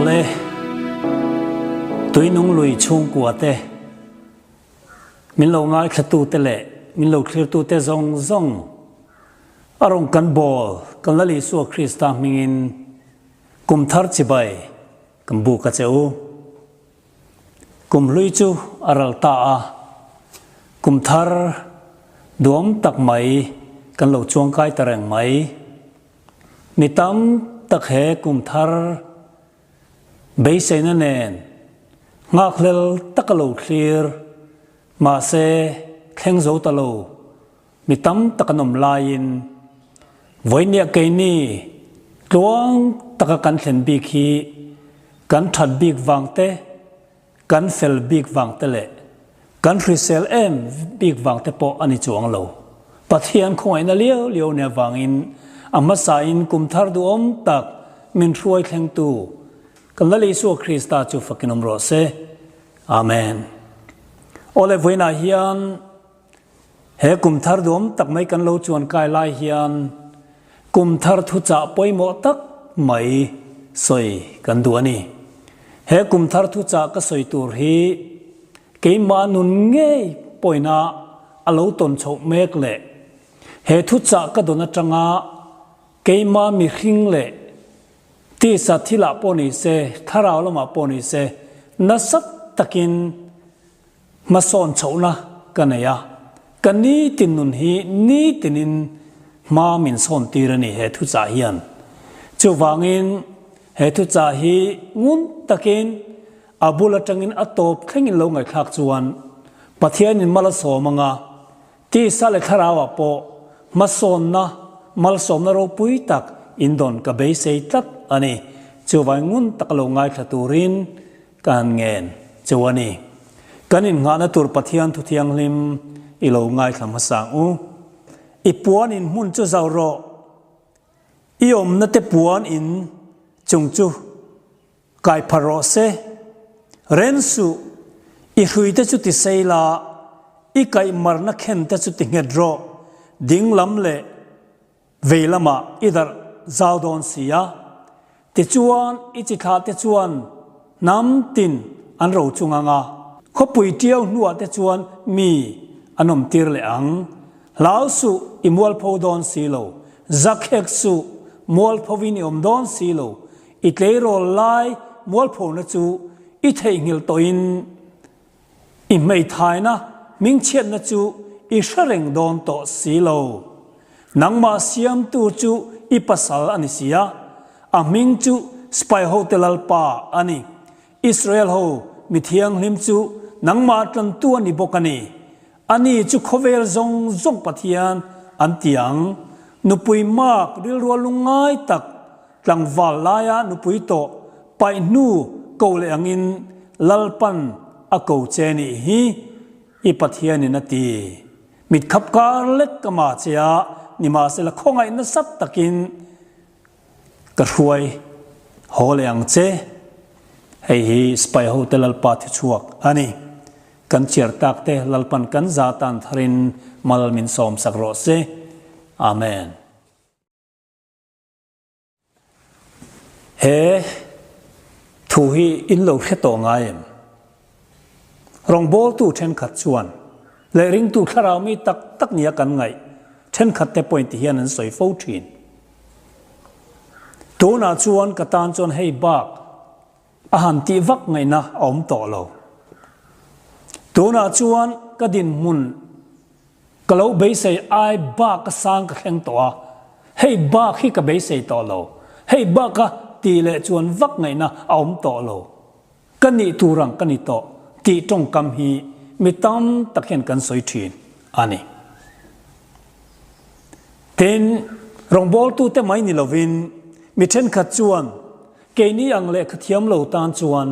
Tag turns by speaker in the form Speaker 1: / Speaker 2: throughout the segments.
Speaker 1: Awle, Tuinung lui chhungkua te, min lo ngaithlatute leh min lo thlirtute zawng zawng a rawn kan bawl kan Lal Isua Krista hmingin kum thar chibai kan buk a che u. Kum hlui chu a ral ta a, kum thar duam tak mai kan lo chuangkai ta reng mai. Mi tam tak he kum thar beiseina nen nghakhlel taka lo thlir, mahse thleng zo ta lo mi tam tak an awm laiin vawinia keini tluang taka kan thlen bik hi kan that bik vang te, Kan fel bik vang te leh kan hrisel em bik vang te pawh a ni chuang lo. Pathian khawngaihna liau liau nia vangin a hmasain kum thar duhawm tak min hruai thlengtu kan Lal Isua Krista chu fakin awm rawh se. Amen. Awle vawiinah hian he kum thar duhawm tak mai kan lo chuan kai lai hian Kum thar thuchah pawimawh tak mai sawi kan duh a ni. He kum thar thuchah ka sawi tur hi keimah nun ngei pawina a lo tawn chhoh mek leh he thuchah ka dawn atanga keimah mihring leh tisa thilah pawh ni se, thlarau lamah pawh ni se nasa takin Hmasawn chhohna ka nei a, ka nitin nun hi nitinin hma min sawn tir a ni he thuchah hian. Chuvangin he thuchah hi ngun takin a bul atangin a tawp thlengin lo ngaihthlak chuan Pathianin mal a sawm anga, tisa leh thlarauah pawh hmasawnna, malsawmna ropui tak indawn ka beisei tlat a ni. Chuvangin ngun taka lo ngaithla turin Ka han ngen cheu a ni. Kan innghahna tur Pathian thu thianghlim i lo ngaithla hmasa ang u. I puan in hmun chu zau rawh. I awmna te puan in chung chu kai phar rawh se. Ren suh, i hrui te chu ti sei la, i kaih marna khen te chu ti nghet rawh. Ding lam leh Vei lamah i darh zau dawn si a, tichuan i chi thlah te chuan hnam tin an ro chung ang a, khawpui tiau hnuah te chuan mi an awm tir leh ang. Hlau suh i mualpho dawn si lo, zakhek suh mualphovin i awm dawn si lo, i tleirawl lai mualphona chu i theihnghilh tawhin I hmeithaina hmingchhiatna chu i hre reng dawn tawh si lo. Nangmah siamtu chu i pasal a ni si a, a hming chu Spaihote Lalpa a ni. Israel ho mi thianghlim chu nangmah tlantu a ni bawk a ni. Ani chu khawvel zawng zawng Pathian an ti ang. Nupui mak rilrual lungngai tak Tlangval laia nupui tawh paih hnu ko leh angin Lalpan a ko che nih hi i Pathianin a ti. Mit khap kar lek ka ma che a, nimahsela khawngaih nasat takin ka hruai haw leh ang che. Hei hi Sipai hote Lalpa thichhuak a ni. Kan chiar tak te Lalpan kan za tan tharin mal min sawmsak rawh se. Amen. He thu hi in lo hre tawh ngai em? Rawngbawltu thenkhat chuan leh ringtu thlarau mi tak tak nia kan ngaih thenkhat te pawhin ti hian an sawi fo thin. Tunah chuan ka tan chuan hei bak a han tih vak ngaihna a awm tawh lo. Tunah chuan ka dinhmun Ka lo beisei ai bak a sang ka thleng tawh a, hei bak hi ka beisei tawh lo, hei bak a tih leh chuan vak ngaihna a awm tawh lo, ka nih tur ang ka ni tawh tih tawngkam hi mi tam tak hian kan sawi thin a ni. Tin, rawngbawltute mai ni lovin mi thenkhat chuan keini ang lehkha thiam lo tan chuan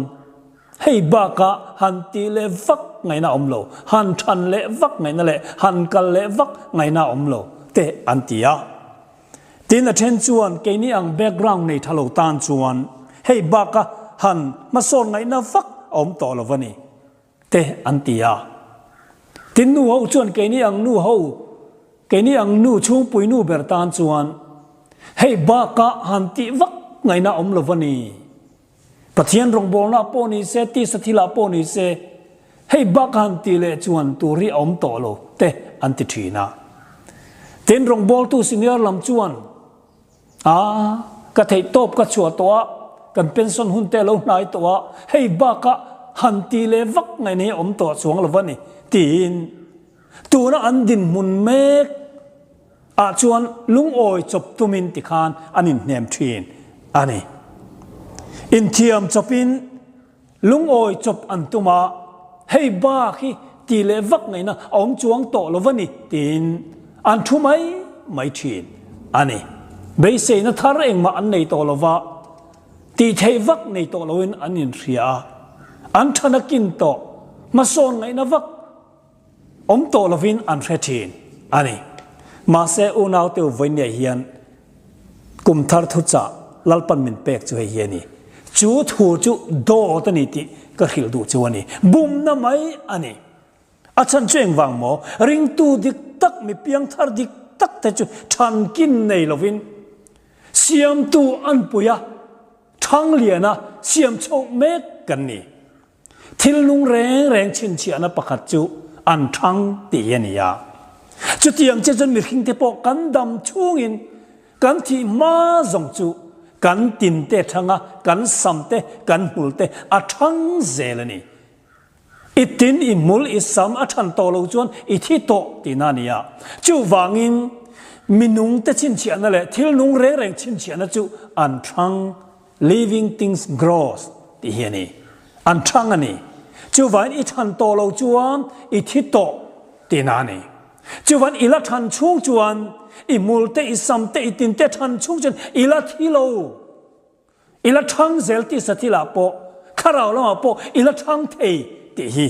Speaker 1: Hei bakah han tih leh vak ngaihna a awm lo, han than leh vak ngaihna leh han kal leh vak ngaihna a awm lo te an ti a. Tin a then chuan keini ang background nei tha lo tan chuan hei baka han hmasawn ngaihna vak a awm tawh lo a ni te an ti a. Tin nu ho chuan keini ang nu ho, keini ang nu chhungpui nu ber tan chuan hei baka han tih vak ngaihna a awm lo a ni. Pathian rawngbawlna pawh ni se, tisa thilah pawh ni se, hei bak a han tih leh chuan tur hi a awm tawh lo te an ti thin a. Tin, rawngbawltu senior lam chuan, A, ka theih tawp ka chhuah tawh a, kan pension hun te a lo hnai tawh a, hei bak a han tih leh vak ngaihna hi a awm tawh chuang lo va ni, tiin tuna an dinhmun mek ah chuan lungawi chawp tumin tikhan an inhnem thin a ni. Inthiam chawpin lungawi chawp an tum a, hei bak hi tih leh vak ngaihna a awm chuang tawh lo va ni tiin an thu mai mai thin a ni. Beiseina thar engmah an nei tawh lo va, tih theih vak nei tawh loin an inhria a, an thana kin tawh hmasawn ngaihna vak Awm tawh lovin an hre thin a ni. Mahse unaute u vawinia hian kum thar thuchah Lalpan min pek chu hei hi a ni. Chu thu chu dawt a ni tih ka hrilh duh chu a ni. Bumna mai a ni. A chhan chu engvang maw? Ringtu dik tak, mi piangthar dik tak te chu thankin nei lovin Siamtu an pui a, Thangliana siam chhoh mek kan ni. Thil nung reng reng chhinchhiahna pakhat chu an thang tih hi a ni a. Chutiang che chuan mihringte pawh kan dam chhungin kan thih hma zawng chu kan tinte thang a, kan sam te, kan hmul te a thang zel a ni. I tin, i hmul, i sam a than tawh lo chuan i thi tawh tihna a ni a. Chuvangin minungte chhinchhiahna leh thil nung reng reng chhinchhiahna chu an thang. Living things grows tih hi a ni. An thang a ni. Chuvain i than tawh lo chuan i thi tawh tihna a ni. Chuvain i la than chhung chuan i hmul te, i sam te, i tin te than chhung chuan i la thi lo. I la thang zel tisa thilah pawh, thlarau lamah pawh i la thang thei tih hi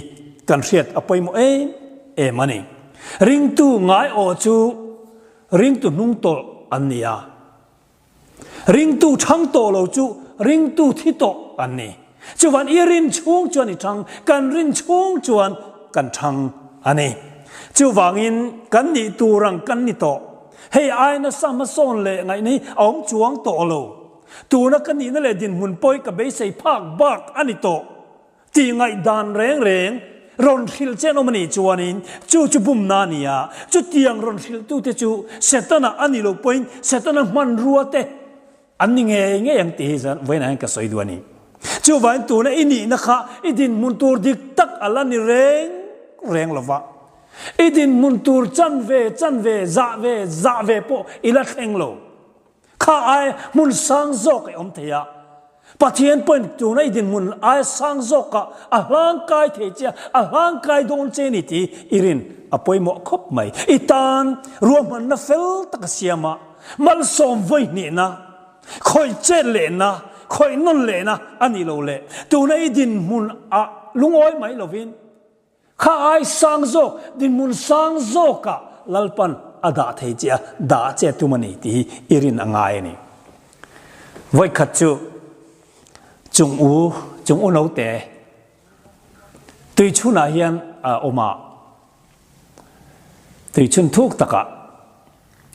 Speaker 1: kan hriat a pawimawh em em a ni. Ringtu ngai aw chu ringtu hnungtawlh an ni a. Ringtu thang tawh lo chu ringtu thi tawh an ni. Chuvan i rin chhung chuan i thang, kan rin chhung chuan kan thang a ni. Chuvangin kan nih tur ang kan ni tawh. Hei ai nasa hmasawn leh ngaihna hi a awm chuang tawh lo. Tuna ka nihna leh dinhmun pawi ka beisei phak bak a ni tawh. Tih ngaihdan reng reng rawn hrilh che an awm a nih chuanin chu chu bumna a ni a, chutiang rawn hrilhtute chu Setana a nih loh pawhin Setana hmanrua te an ni ngei ngei ang tih hi vawiinah hian ka sawi duh a ni. Chuvangin tuna i nihna kha i dinhmun tur dik tak a la ni reng reng lo va, i dinhmun tur chanve chanve zah ve zah ve pawh i la thleng lo. Kha ai hmun sang zawk i awm thei a, Pathian pawhin tuna i dinhmun ai sang zawkah a hlangkai thei che a, a hlangkai dawn che ni tih i rin a pawimawh khawp mai. I tan ruahmanna fel tak a siam a, malsawm vawi hnihna, khawih chet lehna, khawih nawn lehna a nih loh leh tuna i dinhmun ah lungawi mai lovin, Kha ai sang zawk, dinhmun sang zawkah Lalpan a dah thei che a, dah che tum a ni tih hi i rin a ngai a ni. Vawikhat chu chung u, chung u naute tuichhunah hian a awm a, tuichhun thuk takah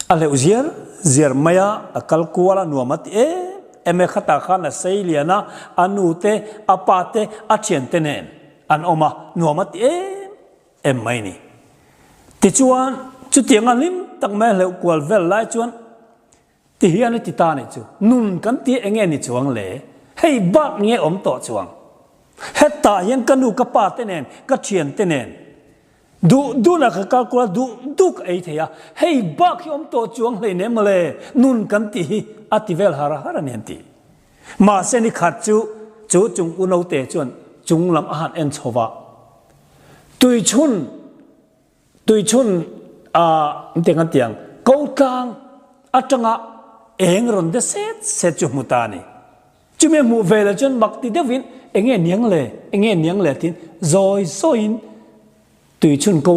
Speaker 1: A hleuh ziar ziar mai a, a kal kual a nuam a ti em em e, khatah khan a sei lian a, a nu te, a pa te, a thian te nen an awm a, nuam a ti em em mai ni. Tichuan, chutiang a hlim tak mai a hleuh kual vel lai chuan ti hian a ti ta nih chu, nun kan ti eng nge ni chuang le, hei bak nge awm tawh chuang, hetah hian ka nu ka pa te nen, ka thian te nen, Duh duhna ka kal kual a, duh duh ka ei thei a, hei bak hi awm tawh chuang hleinem mawle, nun kan tih hi a ti vel har har a ni an ti. Mahse ni khat chu chu chung u naute chuan chung lam a han en chho va, tuichhun tuichhun a engtiang kan ti ang, ko tlang atanga eng rawn de set set chu hmu ta a ni. Chumi a hmuh ve leh chuan mak ti deuhin enge niang le, enge niang le tiin zawi zawiin tui chhun ko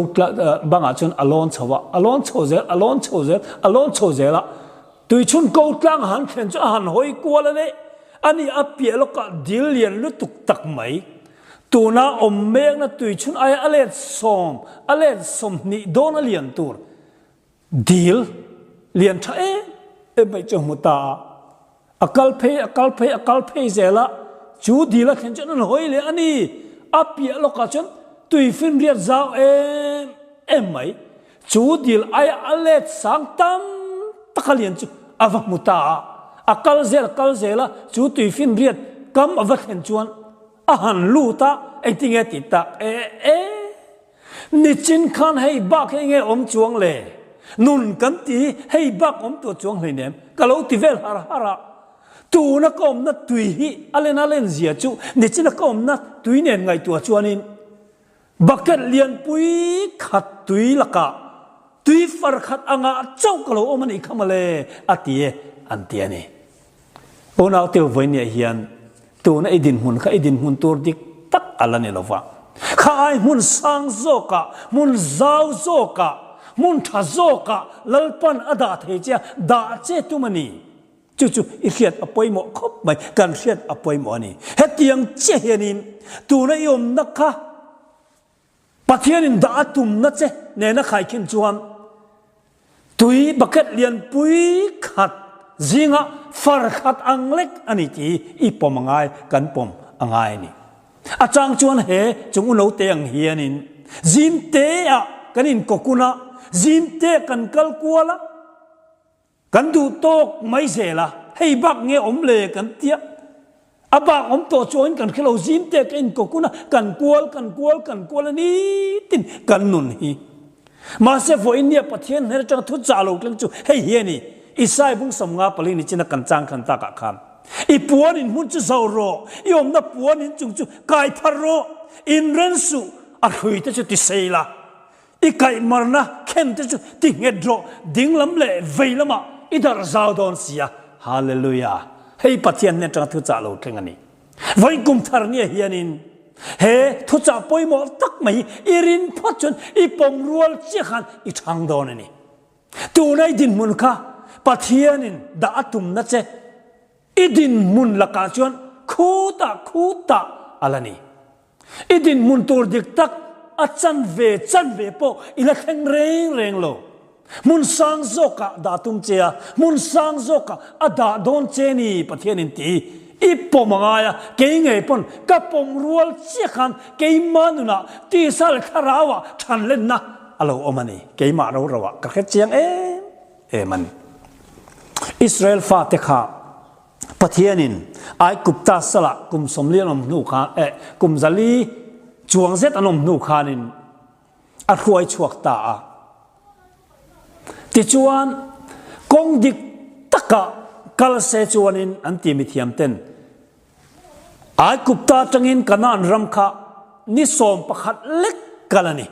Speaker 1: bangah chuan a lawn chho a, a lawn chho zel, a lawn chho zel, a lawn chho zel a. Tui chhun ko tlang a han thlen chu a han hawi kual a le, ani a piah lawkah dil lian lutuk tak mai, tuna awm mekna tui chhun aia a let sawm, a let 20 dawn a lian tur. Dil lian tha em em mai chu a hmu ta a, a kal phei, a kal phei, a kal phei zel a. Chu dil a thlen chuan an hawi leh a ni. A piah lawkah chuan tuifinriat zau em em mai. Chu dil aia a let sang tam tak a lian chu a va hmu ta a. A kal zel a kal zel a, chu tuifinriat kam a va thlen chuan a han lut a, engtinge tih tak e e. Nichin khan hei bak hi enge awm chuang le? Nun kan ti hi hei bak awm tur chuang hleinem ka lo ti vel har har a. Tuna ka awmna tui hi a len a len zia chu nichina ka awmna tui nen ngaihtuah chuanin bucket lianpui khat tui lakah tui far khat angah chauh ka lo awm a nih kha mawle a ti e an ti a ni. Unau teu vawinia hian tuna i dinhmun kha i dinhmun tur dik tak a la ni lo va. Kha ai hmun sang zawkah, hmun zau zawkah, hmun tha zawkah Lalpan a dah thei che a, dah che tum a ni. Chu chu i hriat a pawimawh khawp mai, kan hriat a pawimawh a ni. Hetiang chiah hianin tuna i awmna kha Pathianin dah a tumna che nena khaikhin chuan tui bucket lianpui khat zinga far khat ang lek a ni tih hi i pawm a ngai, kan pawm a ngai a ni. A chang chuan he chung u note ang hianin zim teah kan inkawkun a, zim te kan kal kual a, Kan duh tawk mai zel a, hei bak nge awm le kan tia. A bak awm tawh chuangin kan hrelo zim te ka inkawkun a, kan kual kan kual kan kual a nitin kan nun hi. Mahse vawiin nia Pathian hnen atanga thu chah lo thleng chu hei hi a ni, Isai bung 50 pali ni china kan chang khan takah khan, I puan in hmun chu zo rawh, i awmna puan in chung chu kai phar rawh, inren suh, a hrui te chu ti sei la. I kaihmarna khen te chu ti nghet rawh, ding lam leh vei lamah i darh zau dawn si a. Hallelujah! Hei Pathian hnen atanga thuchah lo thleng a ni. Vawiin kum thar nia hianin he thuchah pawimawh tak mai hi i rin phawt chuan i pawm rual chiah khan i chhang dawn a ni. Tuna i dinhmun kha Pathianin dah a tumna che i dinhmun lakah chuan khutah khutah a la ni. I dinhmun tur dik tak a chanve chanve pawh i la thleng reng reng lo. Hmun sang zawkah dah tum che a, hmun sang zawkah a dah dawn che ni Pathianin ti i pawm a ngai a, kei ngei pawn ka pawm rual chiah khan keimah nunah tisa leh thlarauah thanlenna a lo awm a ni. Keimah ro roah ka hre chiang em em a ni. Israel fate kha Pathianin Aigupta salah kum 40 an awm hnu khan, eh, kum 400 chuang zet an awm hnu khanin a hruai chhuak ta a. Tichuan, kawng dik taka kal se chuanin an ti mithiam ten Aigupta atangin Kanaan ram kha ni 11 lek kal a ni.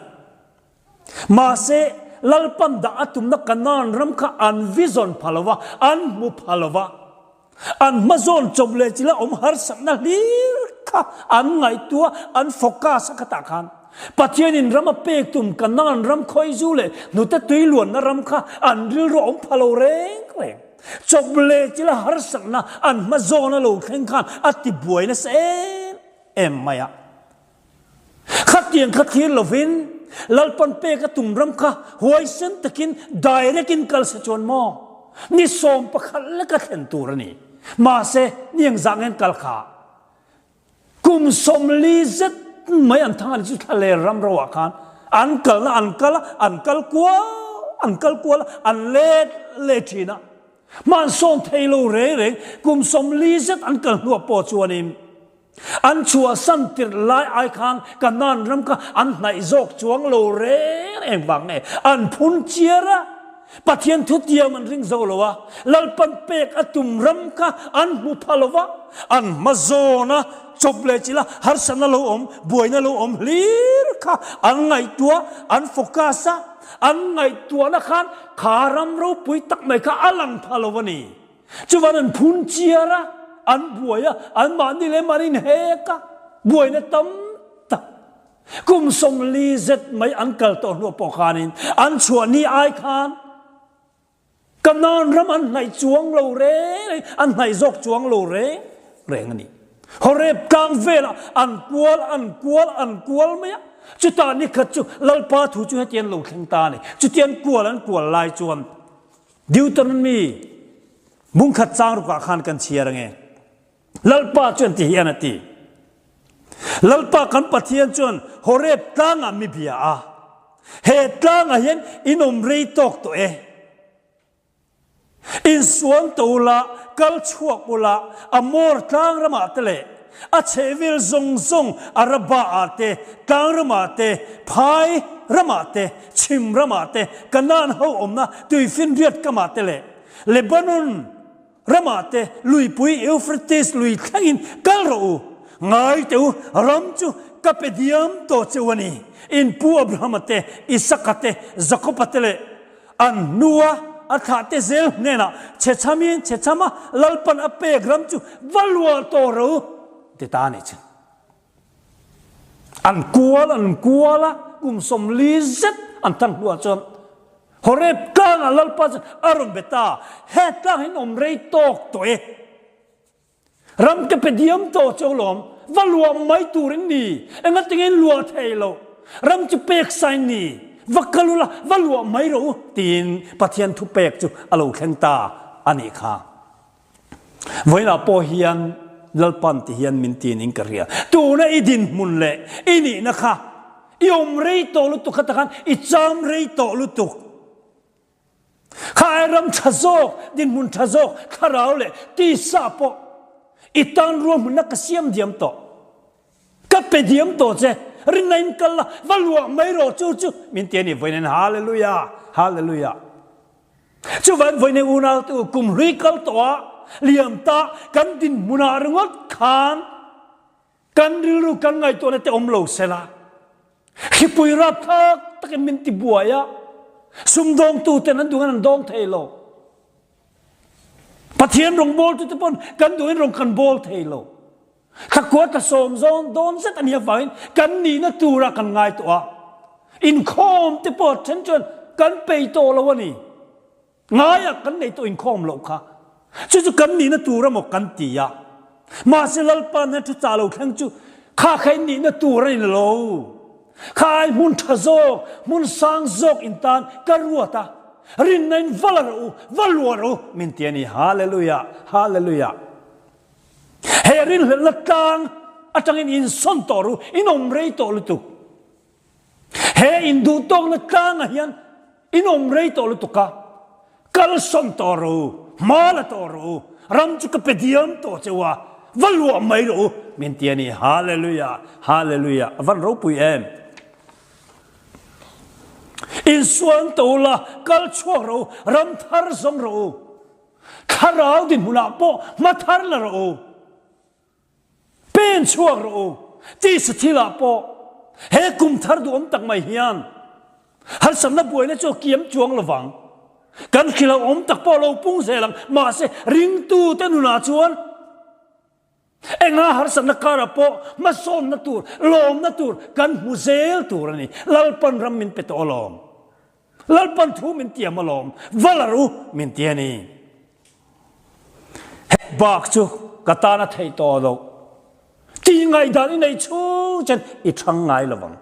Speaker 1: Mahse, Lalpan dah a tumna Kanaan ram kha an vision pha lo va, an hmu pha lo va. An hmazawn chawp leh chila awm harsatna hlir kha an ngaihtuah, an focus a khatah khan. Pathianin ram a pek tum Kanaan ram khawizu leh hnute tui luanna ram kha an rilru a awm pha lo reng reng. Chawp leh chila harsatna an hmazawn a lo thleng khan a tibuai nasa em em mai a. Khatiang kha thlir lovin Lalpan pek a tum ram kha huaisen takin direct in kal se chuan maw ni 11 leka thlen tur a ni. Mahse ni engzah ngen kal kha kum 40 zet mai an thang a ni chu thlaler ram ro ah khan an kalna an kal a, an kal kual an kal kual a, an let leh thin a. Hmansawn thei lo reng reng kum 40 zet an kal hnuah pawh chuanin An chhuahsan tirh lai ai khan Kanaan ram kha an hnaih zawk chuang lo reng reng vang nge an phun chiar a, Pathian thutiam an ring zo lo a, Lalpan pek a tum ram kha an hmu pha lo va, an hma zawn a chawp leh chilh a, harsatna lo awm, buaina lo awm hlir kha an ngaihtuah, an focus a, an ngaihtuahna khan kha ram ropui tak mai kha a lang pha lo a ni. Chuvan an phun chiar a, an buai a, anmahni leh mahni in hek a, buaina tam tak. Kum 40 zet mai an kal tawh hnuah pawh khanin an chhuah ni ai khan Kanaan ram an hnaih chuang lo reng reng, an hnaih zawk chuang lo reng reng a ni. Horeb tlang velah an kual, an kual, an kual mai a. Chutah nikhat chu Lalpa thu chu hetiang lo thleng ta a ni. Chutiang kual an kual lai chuan Deuteronomy bungkhat chang rukah khan kan chhiar ange. Lalpa chuan ti hian a ti. Lalpa kan Pathian chuan Horeb tlangah mi bia a, He tlangah hian in awm rei tawk tawh e. Insual to ula, kal chhuak ula, Amor tlang ramah te leh a chhehvel zawng zawng Arabah-ah te, tlang ramah te, phai ramah te, chhim ramah te, Kanaan ho awmna tuifinriat kamah te leh Lebanon ramah te, luipui Euphrates lui thlengin kal rawh u. Ngai teh u, ram chu ka pe diam tawh che u a ni. In pu Abrahama te, Isaka te, Jakoba te leh An hnua a thlahte zel hnenah chhechhamin chhechhama Lalpan a pek ram chu va luah tawh ro ti ta a nih chu. An kual an kual a, kum 40 zet an than hnuah chuan Horeb tlangah Lalpa chuan a rawn be ta, He tlang hi in awm rei tawk tawh e. Ram ka pe diam tawh chu alawm, va luah mai tur in ni, engatinge in luah thei lo, ram chu pek sa in ni, va kal ula, va luah mai rawh u, tiin Pathian thu pek chu a lo thleng ta a nih kha. Vawiinah pawh hian Lalpan ti hian min tin in ka hria, tuna i dinhmun leh i nihna kha i awm rei tawh lutuk kha takhan i cham rei tawh lutuk. Kha ai ram tha zawk, dinhmun tha zawk, thlarau leh tisa pawh i tan ruahmunna ka siam diam tawh. Ka pe diam tawh che, rinna in kal la, va luah mai rawh chu chu min ti a ni vawiin Hallelujah, Hallelujah. Chuvan vawiin unau te u kum hlui kal tawh a, liam ta kan dinhmunah ringawt khan Kan rilru kan ngaihtuahna te awm lo sela, hripui rapthlak takin min ti buai a, sumdawngtu ten an duhin an dawng thei lo. Pathian rawngbawltu te pawn kan duhin rawn kan bawl thei lo. Thlakua tla sawm zawn dawn zet a nih avangin kan nihna tura kan ngaihtuah a, inkhawm te pawh then chuan kan peih tawh lo a ni. Ngaia kan nei tawh inkhawm loh kha chu chu kan nihna tur emaw kan ti a, mahse Lalpa hnen thu chah lo thleng chu kha kha in nihna tur a ni lo. Kha ai hmun tha zawk, hmun sang zawk in tan ka ruat a, rinna in va la rawh u, va luah rawh u min ti a ni. Hallelujah, Hallelujah. He rinhlelhna tlang atangin insawn tawh rawh u, in awm rei tawh lutuk. He induhtawkna tlangah hian in awm rei tawh lutuk a, kal sawn tawh rawh u, hma la tawh rawh u, ram chu ka pe diam tawh che u a, va luah mai rawh u, min ti a ni. Hallelujah! Hallelujah! A van ropui em! Insuan tawh u la, kal chhuak rawh u, ram thar zawng rawh u, thlarau dinhmunah pawh hma thar la rawh u. Pen chhuak rawh u, tisa thilah pawh he kum thar duhawm tak mai hian harsatna buaina chu a kiam chuang lovang. Kan hrilhawm tak pawh a lo pung zel ang, mahse ringtute nunah chuan enga harsatna karah pawh hmasawnna tur, lawmna tur kan hmu zel tur a ni. Lalpan ram min pe tawh alawm. Lalpan thu min tiam alawm, va la ru min ti a ni. He bak chu ka tan a theih tawh loh. Tih ngaihdan i nei chhung chen i thang ngai lo vang.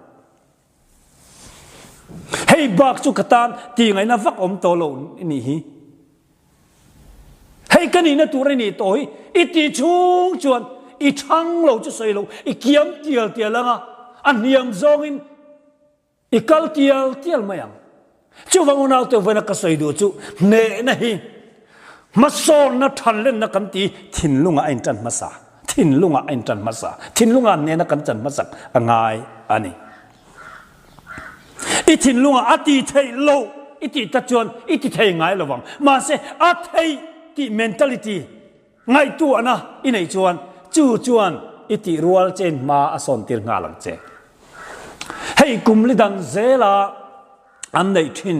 Speaker 1: Hei bak chu ka tan tih ngaihna vak awm tawh lo nih hi. Hei ka nihna tur a nih tawh hi i tih chhung chuan i thang lo chu sawi lo, i kiam tial tial ang a, a hniam zawngin I kal tial tial mai ang. Chuvang unaute vawiina ka sawi duh chu hnehna hi hmasawnna thanlenna kan ti thinlungah a intan hmasa. Thinlungah a intan hmasa. Thinlungah hnehna kan chan hmasak a ngai a ni. I thinlungah a ti theih loh i tih tak chuan i ti thei ngai lo vang. Mahse a theih tih mentality Ngaihtuahna i neih chuan chu chuan i tih rual chein hma a sawntir nghal ang che. Hei kum li dang zela an neih thin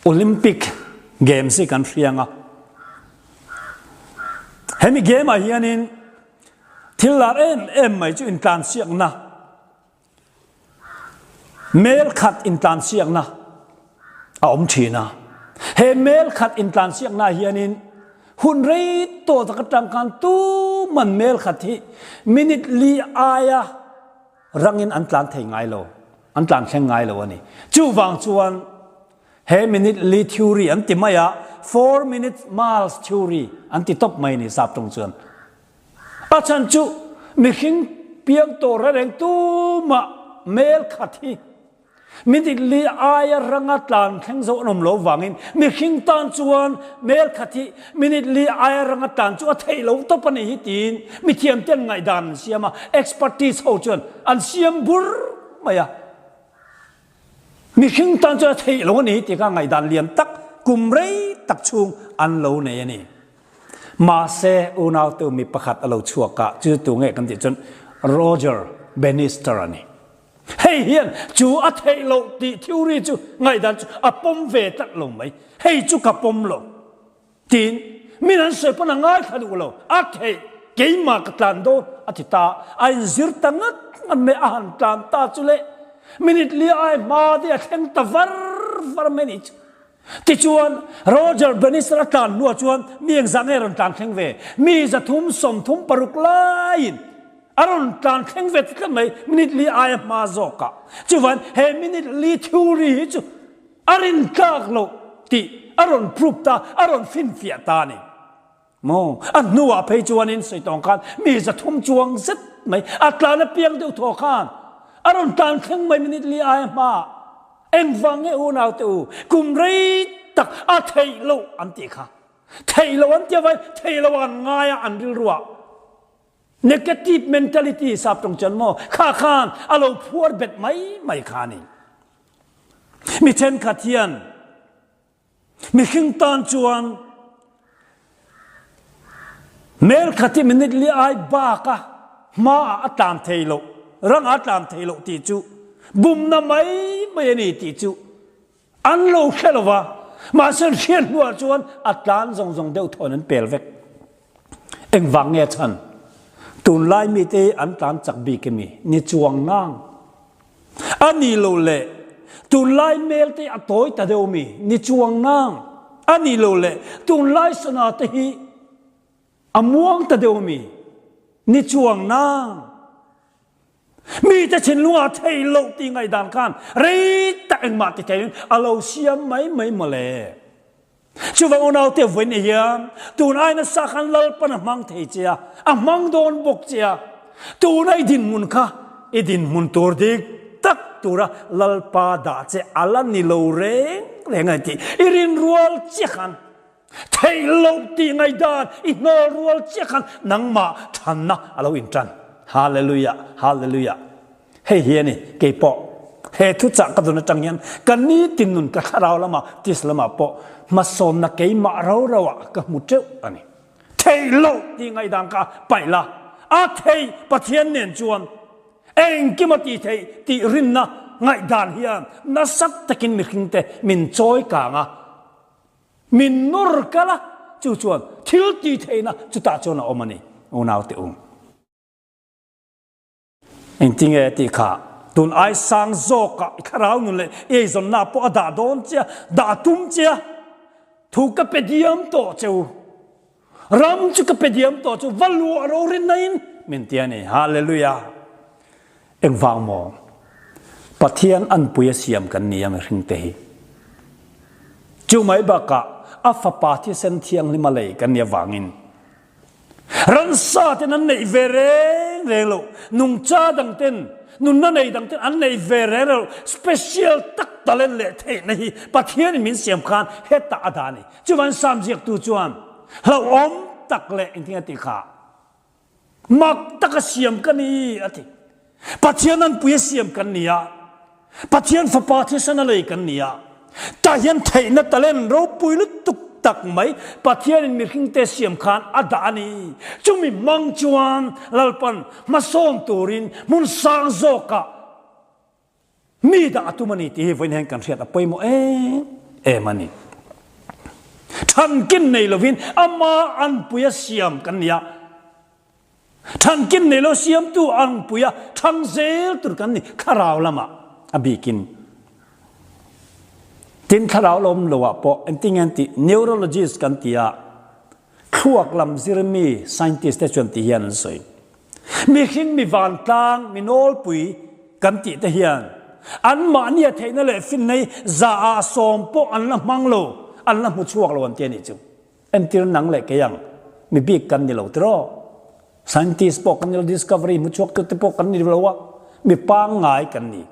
Speaker 1: Olympic Games hi kan hriang a. Hemi game ah hianin thil lar em em mai chu intlansiakna Mel khat intlansiakna a awm thin a. He mel khat intlansiakna hianin hun rei tawh tak atang khan tuman mel khat hi minute li aia rangin an tlan thei ngai lo, an tlan thleng ngai lo a ni. Chuvang chuan he minute li theory an ti mai a, four minute miles theory an ti tawp mai a ni sap tawng chuan. A chhan chu mihring piang tawh reng reng tumah mel khat hi minute li aia ranga tlan thleng zo an awm lo vangin mihring tan chuan mel khat hi minute li aia ranga tlan chu a theih lo tawp a nih hi tiin mithiam ten ngaihdan an siam a, expertise ho chuan an siam bur mai a. Mihring tan chuan a theih lo a ni tih kha ngaihdan lian tak kum rei tak chhung an lo nei a ni. Mahse, unaute mi pakhat a lo chhuak a, chu tu nge kan tih chuan Roger Bannister a ni. Hei hian chu a theih loh tih theory chu ngaihdan chu a pawm ve tlat lo mai. Hei chu ka pawm lo. Tin, min an sawi pawn a ngaithla duh lo, a theih, keimah ka tlan dawn a ti ta, a inzir ta ngat ngat mai, a han tlan ta chu le, minute li ai hma te a thleng ta var var mai nih chu. Tichuan, Roger Bannister a tlan hnuah chuan mi engzah nge rawn tlan thleng ve? Mi 336 laiin a rawn tlan thleng ve ta tlat mai, minute li aia hma zawkah. Chuvan, he minute li theory hi chu A rintlak loh tih a rawn prove ta, a rawn finfiah ta a ni. Maw? A hnuah phei chuanin sawi tawng khan mi 300 chuang zet mai a tlan apiang deuh thaw khan a rawn tlan thleng mai minute li aia hmaah. Engvang nge unau te u, kum rei tak a theih loh an tih kha. Theih loh an ti avai, theih loh an ngai a an rilruah. Negative mentality sap tawng chuan maw kha khan a lo phuar bet mai mai kha a ni. Mi thenkhat hian mihring tan chuan mel khat hi minute li ai bak a hmaah a tlan thei loh, rangah a tlan thei loh tih chu bumna mai mai a ni tih chu An lo hre lo va, mahse an hriat hnuah chuan a tlan zawng zawng deuh thawn an pel vek. Engvang nge a chhan? Tunlai mite hi an tlan chak bik emi? Ni chuang nang. A ni lo le, tunlai mel te hi a tawi ta deuh mi? Ni chuang nang. A ni lo le, tunlai sana te hi a muang ta deuh mi? Ni chuang nang. Mite thinlungah thei loh tih ngaihdan khan rei tak engmah ti theiin a lo siam mai mai mawle. Chuvang unaute vawiin hian tun ai nasa khan Lalpan a hmang thei che a, a hmang dawn bawk che a. Tuna i dinhmun kha i dinhmun tur dik tak tura Lalpa dah che a la ni lo reng reng a ni tih i rinrual chiah khan Theih loh tih ngaihdan i hnawl rual chiah khan nangmah thanna a lo intan. Hallelujah, Hallelujah. Hei hi a ni, kei pawh he thuchah ka dun atang hian ka nitin nun ka thlarau lamah tis lamah pawh hmasawnna keimah ro ro ah ka hmu teuh a ni. Theih loh tih ngaihdan kha paih la, a theih Pathian nen chuan engkim a tih theih tih rinna ngaihdan hian nasa takin mihringte min chawi kang a. Min nawr kal a, chu chuan thil tih theihna chutah chuan a awm a ni, unaute u. Engtinge tih kha tun ai sang zawkah i thlarau nun leh i eizawnna pawh a dah dawn che a, dah tum che a, thu ka pe diam tawh che u. Ram chu ka pe diam tawh chu va luah ro rinna in min ti a ni. Hallelujah! Engvang maw? Pathian anpui a siam kan ni a mihring te hi. Chu mai bakah a fapa thisen thianghlim a lei kan nih avangin ransa ten an neih ve reng reng loh, nungcha dang ten, nunna nei dang ten an neih ve reng reng loh, special tak talent leh theihna hi Pathian in min siam khan hetah a dah a ni. Chuvan Sam ziaktu chuan hlauhawm tak leh engtin a tih kha? Mak taka siam ka ni a ti. Pathian anpui a siam kan ni a, Pathian fapa thisen a lei kan ni a, tah hian theihna talent ropui lutuk tak mai Pathianin mihringte siam khan a dah a ni. Chumi hmang chuan Lalpan hmasawn turin hmun sang zawkah Mi dah a tum a ni tih hi vawiin hian kan hriat a pawimawh em em a ni. Thankin nei lovin ama anpuia siam kan ni a, thankin nei lo siamtu anpuia thang zel tur kan ni thlarau lamah a bikin. Tin thlarau lawm loah pawh engtin nge an tih neurologist kan ti a, thluak lam zirmi scientist te chuan ti hian an sawi. Mihring mi vantlang, mi nawlpui kan tih te hian anmahnia theihna leh finna hi zaah sawm pawh an la hmang lo, an la hmu chhuak lo an ti a nih chu. Entir nang leh kei ang mi bik kan ni lo tiraw? Scientist pawh kan ni lo, discovery hmu chhuaktute pawh kan ni lo a, mi pangngai kan ni.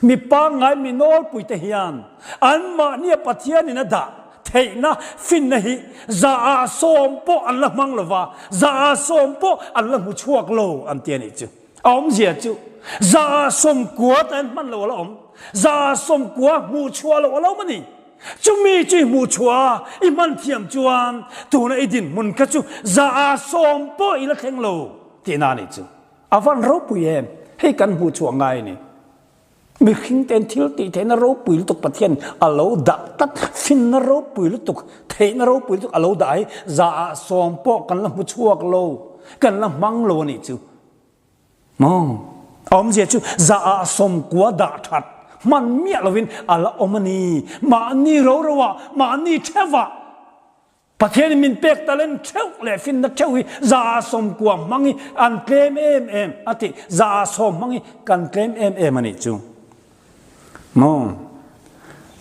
Speaker 1: Mi pangngai mi nawlpui te hian anmahnia Pathianin a dah theihna finna hi zaah sawm pawh an la hmang lo va, zaah sawm pawh an la hmu chhuak lo an ti a nih chu. A awmzia chu zaah sawmkua ta hian hman lo a la awm, zaah sawmkua hmuh chhuah loh a la awm a ni. Chumi chu i hmuh chhuah a, i hman thiam chuan tuna i dinhmun kha chu zaah sawm pawh i la thleng lo tihna a nih chu. A van ropui em? Hei kan hmuh chhuah ngai a ni. Mihring ten thil tih theihna ropui lutuk Pathian a lo dah tlat, finna ropui lutuk, theihna ropui lutuk a lo dah hi zaah sawm pawh kan la hmu chhuak lo, kan la hmang lo a nih chu. Maw? A awmzia chu zaah sawmkua dah that hman miah lovin a la awm a ni. Mahni ro ro ah, mahni theuh ah Pathianin min pek talent theuh leh finna theuh hi zaah sawmkua hmang hi an tlem em em a ti. Zaah sawm hmang hi kan tlem em em a nih chu. Maw?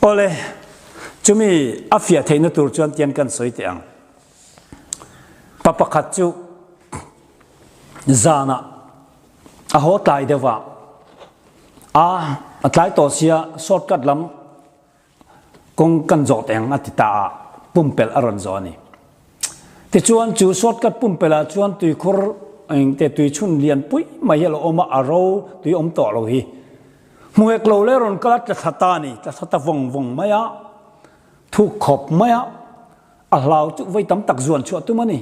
Speaker 1: Awle, chumi a fiah theihna tur chuan tian kan sawi teh ang. Pa pakhat chu zanah a haw tlai deuh a, a a tlai tawh sia shortcut lam kawng kan zawh teng a ti ta a, pumpelh a rawn zawh a ni. Tichuan chu shortcut pumpelh ah chuan tuikhur engte tuichhun lian pui mai hi a lo awm a, a ro tui awm tawh lo hi. Hmuhek lo leh rawn kal a tla thla ta a ni, tla thla ta vawng vawng mai a, thuk khawp mai a. A hlau chu voi tam tak zuan chhuah tum a ni.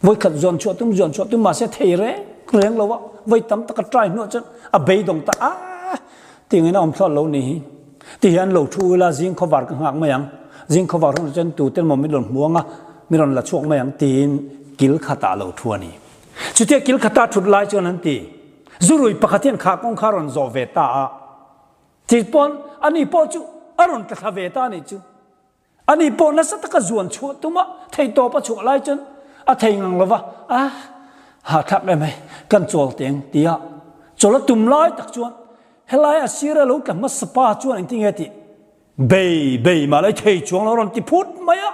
Speaker 1: Voi khat zuan chhuah tum, zuan chhuah tum mahse thei reng reng lo a, voi tam tak a try hnuah chuan a beidawng ta a, tiangin a awm thlawt lo ni hi. Ti hian lo thu ila zing khawvar ka nghak mai ang, zing khawvar hunah chuan tute emaw min rawn hmu ang a, min rawn la chhuak mai ang tiin kil khatah a lo thu a ni. Chutia kil khata thut lai chuan an ti, Zurui pakhat hian kha kawng kha a rawn zawh ve ta a, ti pawn ani pawh chu a rawn tla thla ve ta a nih chu. Ani pawh nasa taka zuan chhuah tum a, theihtawp a chhuah lai chuan a thei ngang lo va, a hahthlak em hei, kan chawl teng ti a chawl a tum lai tak chuan helai a sir a lo tla hmasa pa chuan engtin nge tih bei bei mah lai thei chuang lo rawn ti phut mai a,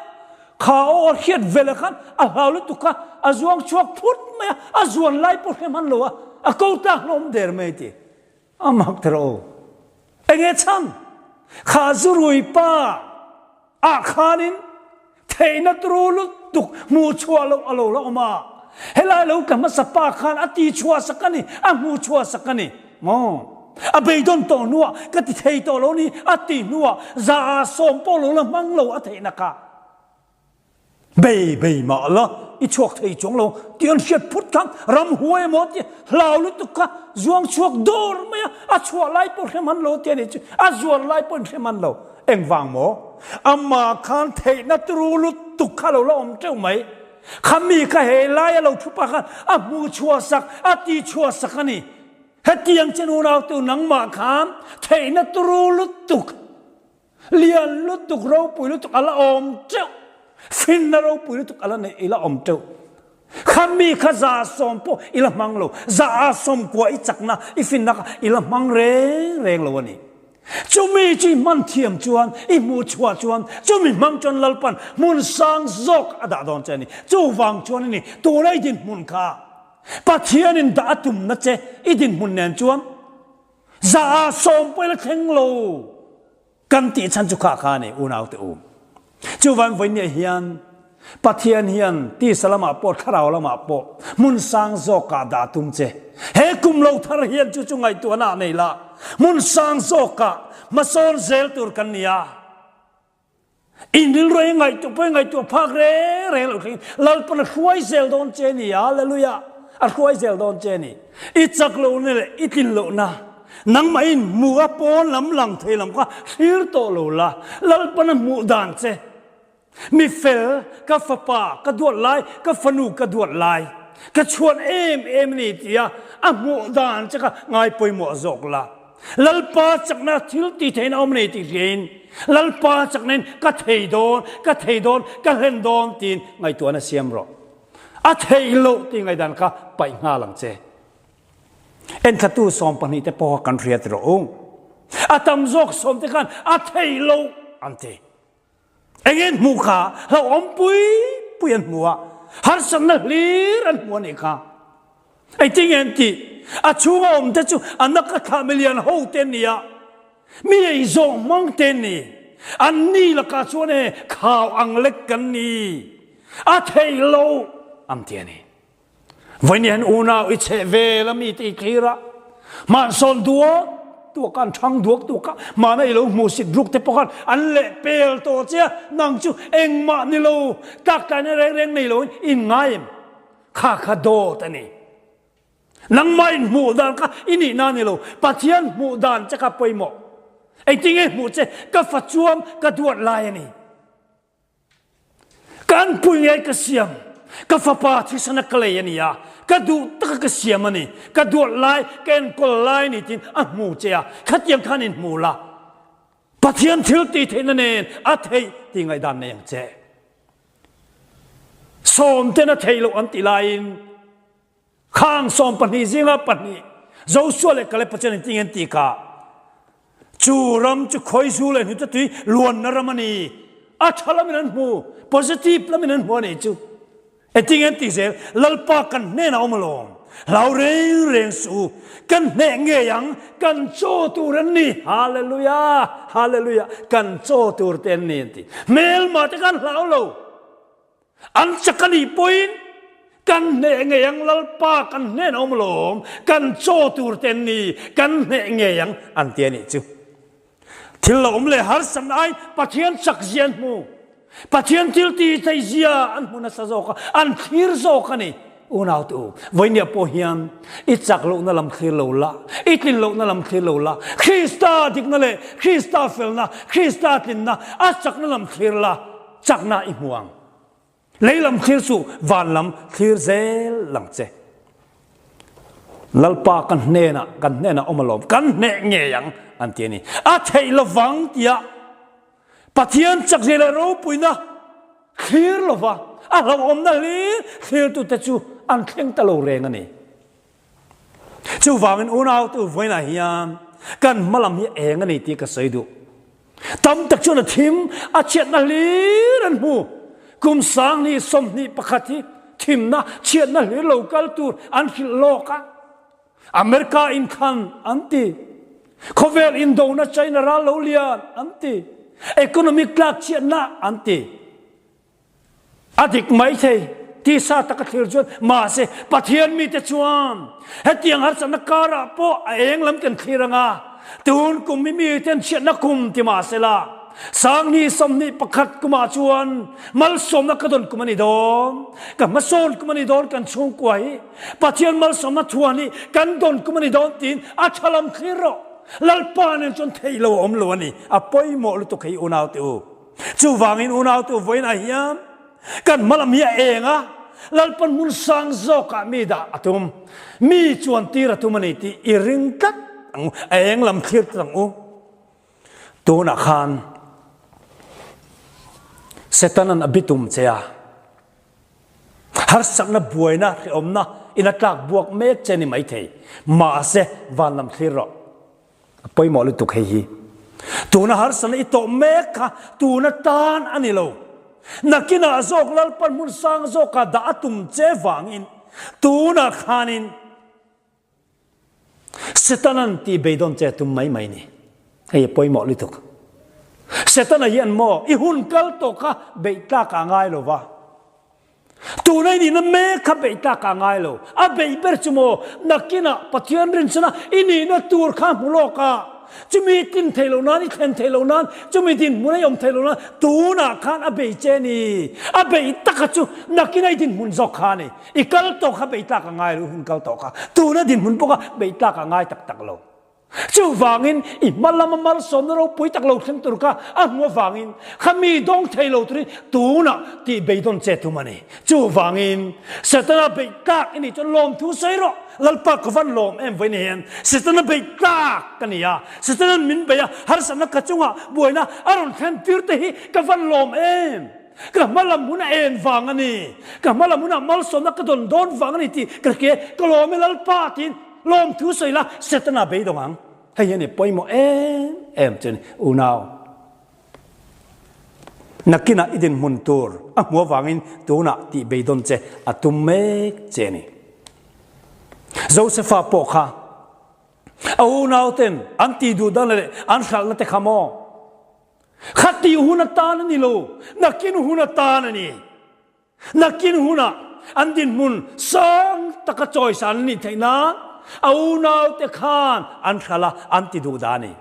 Speaker 1: kha aw a hriat veleh khan a hlau lutuk kha a zuang chhuak phut mai a, a zuan lai pawh hre hman lo a, a ko tlak hlawm der mai ti. A mak ther aw. Enge chhan? Kha zurui pa ah khanin theihna turu lutuk hmuh chhuah loh a lo la awm a. Helai lo tla hmasa pa khan a ti chhuah sak a ni, a hmuh chhuah sak a ni. Maw? A beidawn tawh hnuah ka ti thei tawh lo ni a ti hnuah za sawm pawh lo la hmang lo a theihna kha. Bei bei mah la i chhuak thei chuang lo tih an hriat phut khan ramhuai emaw tia hlau lutuk kha zuang chhuak dawr mai a, a chhuah lai pawh hre hman lo tia nih chu a zuan lai pawh in hre hman lo. Engvang maw? Amah khan theihna turu lutuk kha lo la awm teuh mai. Kha mi kha he lai a lo thu pah khan a hmuh chhuah sak, a tih chhuah sak a ni. Hetiang chen unautu nangmah khan theihna turu lutuk Lian lutuk ropui lutuk a la awm teuh. Finna ropui lutuk a la neih i la awm teuh. Kha mi kha za sawm pawh i la hmang lo. Za sawm kua i chakna i finna kha i la hmang reng reng lo a ni. Chumi chu i hman thiam chuan, i hmuh chhuah chuan, chumi hmang chuan Lalpan hmun sang zawk a dah dawn che a ni. Chuvang chuan a ni, tuna i dinhmun kha Pathianin dah a tumna che i dinhmun nen chuan Za sawm pawh ila thleng lo kan tih chhan chu kha kha a ni unaute u. Chuvan vawinia hian Pathian hian tisa lamah pawh thlarau lamah pawh hmun sang zawkah dah tum che. He kum lo thar hian chu chu ngaihtuahna nei la hmun sang zawkah hmasawn zel tur kan ni a. In rilru hi ngaihtuah pawh i ngaihtuah phak reng reng loh thlengin Lalpan a hruai zel dawn che ni, Hallelujah! A hruai zel dawn che ni. I chak lohna leh i tlin lohna nangmah in hmu a pawn lam lang thei lam kha thlir tawh lo la, Lalpan a hmuh dan che. Mi fel, ka fapa ka duat lai, ka fanu ka duat lai, ka chhuan em em a ni tia a hmuh dan che kha ngai pawimawh zawk la. Lalpa chakna thil ti theiin a awm nei tih hriain Lalpa chaknain ka thei dawn, ka thei dawn, ka hlen dawn tiin ngaihtuahna siam rawh. A theih loh tih ngaihdan kha paih nghal ang che. Enthlatu 12 te pawha kan hriat rawh u. A tam zawk sawm te khan a theih loh an ti. Eng en hmuh kha hlauhawm pui pui an hmu a. Harsatna hlir an hmu a nih kha. Engtin nge an tih? A chhunga awmte chu a naka thlah milian ho te an ni a, mi eizawng hmang te an ni. An ni lakah chuan e khau ang lek kan ni, a theih loh an ti a ni. Vawiin hian unau i chheh vel a mite i thlir a, hmansawn duak duak a, an thang duak duak a, hmana i lo hmuhsit ruk te pawh khan an leh pel tawh che a, nang chu engmah ni lo, tlaktlai reng reng nei loin in ngai em? Kha kha dawt a ni. Nangmah in hmuh dan kha i nihna ni lo, Pathian hmuh dan che kha pawimawh. Engtinge hmuh che? Ka fa chuam ka duat lai a ni. Ka anpui ngei ka siam, ka fapa thisana ka lei a ni a, ka duh taka ka siam a ni, ka duat lai, ka enkawl lai a ni tiin a hmu che a, khatiang khan in hmu la. Pathian thil tih theihna nen a theih tih ngaihdan nei ang che. Sawmten a theih loh an tih laiin khang 12 zinga pahnih Joshua leh Kaleb Pathian in ting an ti kha chu ram chu khawizu leh hnute tui luanna ram a ni. A tha lamin an hmu, positive lamin an hmu a nih chu. Engtin an ti zel? Lalpa kan hnenah awm alawm. Hlau reng reng suh u. Kan hneh ngei ang, kan chaw tur an ni. Hallelujah! Hallelujah! Kan chaw tur te an ni an ti. Hmelma te khan hlau lo. An chak a nih pawhin kan hneh ngei ang, Lalpa kan hnenah awm alawm. Kan chaw tur te an ni, kan hneh ngei ang an ti a nih chu. Thil lo awm leh harsat ai Pathian chak zia an hmu. Pathian thil ti thei zia an hmu nasa zawk a, an thlir zawk a ni. Unau te u, vawinia pawh hian i chak lohna lam thlir lo la, i tlin lohna lam thlir lo la, Krista dikna leh Krista felna, Krista tlinna a chakna lam thlir la, chakna i hmu ang. Lei lam thlir chu van lam thlir zel lang che. Lalpa kan hnenah kan hnenah awm alawm, kan hneh ngei ang an ti a ni. A theih lovang tia Pathian chakzia leh ropuina thlir lova a hlauhawmna hlir thlirtute chu an thleng ta lo reng a ni. Chuvangin unautu vawiinah hian kan hmalam hi eng a ni tih ka sawi duh. Tam tak chuan a thim, a chhiatna hlir an hmu. Kum 2021 hi thimna, chhiatna hlir lo kal tur an hrilh lawk a. America inthlan an ti. Khawvel indona China ral lo lian an ti. Economic tlak chhiatna an ti. A dik mai thei, tisa taka thlir chuan, mahse Pathian mite chuan hetiang harsatna karah pawh a eng lam kan thlir ang a, tun kum hi miten chhiatna kum ti mahsela, 2021 kumah chuan malsawmna ka dawn kum a ni dawn, ka hmasawn kum a ni dawn kan chhungkua hi Pathian malsawmna thuan hi kan dawn kum a ni dawn tiin a tha lam thlir rawh. Lalpa nen chuan theih lo a awm lo a ni, a pawimawh lutuk hei unaute u. Chuvangin unautu vawiinah hian kan hmalam hi a eng a, Lalpan hmun sang zawkah mi dah a tum, mi chuan tir a tum a ni tih i ring tlat ang u, a eng lam thlir tlat ang u. Tunah khan Setanan a bitum che a, harsakna buaina hrehawmna in a tlak buak mek che ni maithei, mahse van lam thlir rawh. A pawimawh lutuk hei hi. Tuna harsatna i tawh mek kha tuna tan a ni lo. Nakinah zawk Lalpan hmun sang zawkah dah a tum che vangin tunah khanin Setanan tih beidawn che a tum mai mai ni. Hei a pawimawh lutuk. Setana hian maw i hun kal tawh kha beih tlak ah ngai lo va. Tuna i nihna mek kha beih tlak ah ngai lo. A beih ber chu maw nakinah Pathian rinchhana i nihna tur kha hmu lawk a, chumi tlin theih loh nan, i thlen theih loh nan, chumi dinhmun a i awm theih loh nan tunah khan a bei che ni. A beih taka chu nakina i dinhmun zawk kha a ni. I kal tawh kha beih tlak a ngai lo, i hun kal tawh kha. Tuna dinhmun pawh kha beih tlak a ngai tak tak lo. Chuvangin i hma lama malsawmna ropui tak lo thleng tur kha a hmu avangin kha mi dawng thei lo turin tunah tih beidawn che tum a ni. Chuvangin Setana beih tlak i nih chuan lawmthu sawi rawh. Lalpa ka van lawm em vawiin hian Setana beih tlak ka ni a, Setana'n min beih a, harsatna ka chungah buaina a rawn thlen tir te hi ka van lawm em. Ka hma lam hun a en vang a ni, ka hma lam hunah malsawmna ka dawn dawn vang a ni tih ka hria, ka lawm e Lalpa tiin Lawmthu sawi la, Setana beidawng ang. Hei hi a ni pawimawh em em chu a ni, unau. Nakinah i dinhmun tur a hmu avangin tunah tih beidawn che a tum mek che a ni. Josefa pawh kha a unauten an tih duh dan leh an hralhna te kha maw? Khatih hun atan a ni lo, nakin hun atan a ni. Nakin hunah an dinhmun sang taka chawisan an nih theih nan a unaute khan an hralh a, an ti duh dah a ni.